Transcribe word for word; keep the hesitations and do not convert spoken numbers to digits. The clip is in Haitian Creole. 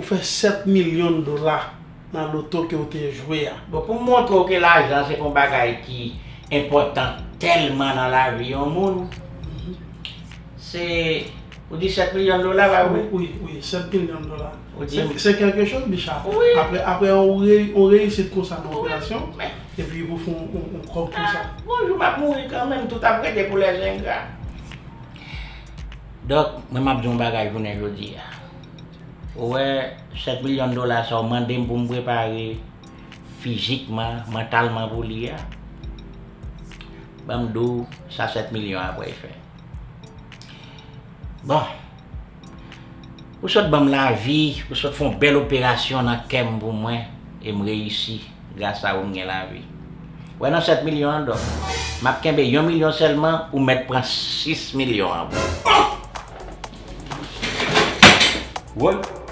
Ou fè sèt milyon dola nan loto ke w te jwe a. Bon, pou m montre w ke lajan se pa yon bagay ki enpòtan tèlman nan lavi yon moun, se, ou di sèt milyon dola, pa vre? Wi, wi, sèt milyon dola. Ou di Se se kèlke chòz, Bicha. Wi. Apre, apre yon, re, yon reyisit konsa nan operasyon, men epi pou fè yon, yon, yon kòb konsa. Yon jou m ap mouri kanmenm, tout ap rete pou lèzengra. Donk, mwen m ap di yon bagay jounen jodi a. Ou wè, sèt milyon dola sa w mande m pou m prepare fizikman, mantalman pou li a, ban m di w sa sèt milyon an pral fè. Bon, ou sot ban m lavi, ou sot fè yon bèl operasyon nan kè m pou mwen, e m reyisi. Gras a ou m gen lavi. Wè nan sèt milyon an, donk, m ap kenbe yon milyon sèlman, ou mèt pran sis milyon an pou ou. Woy!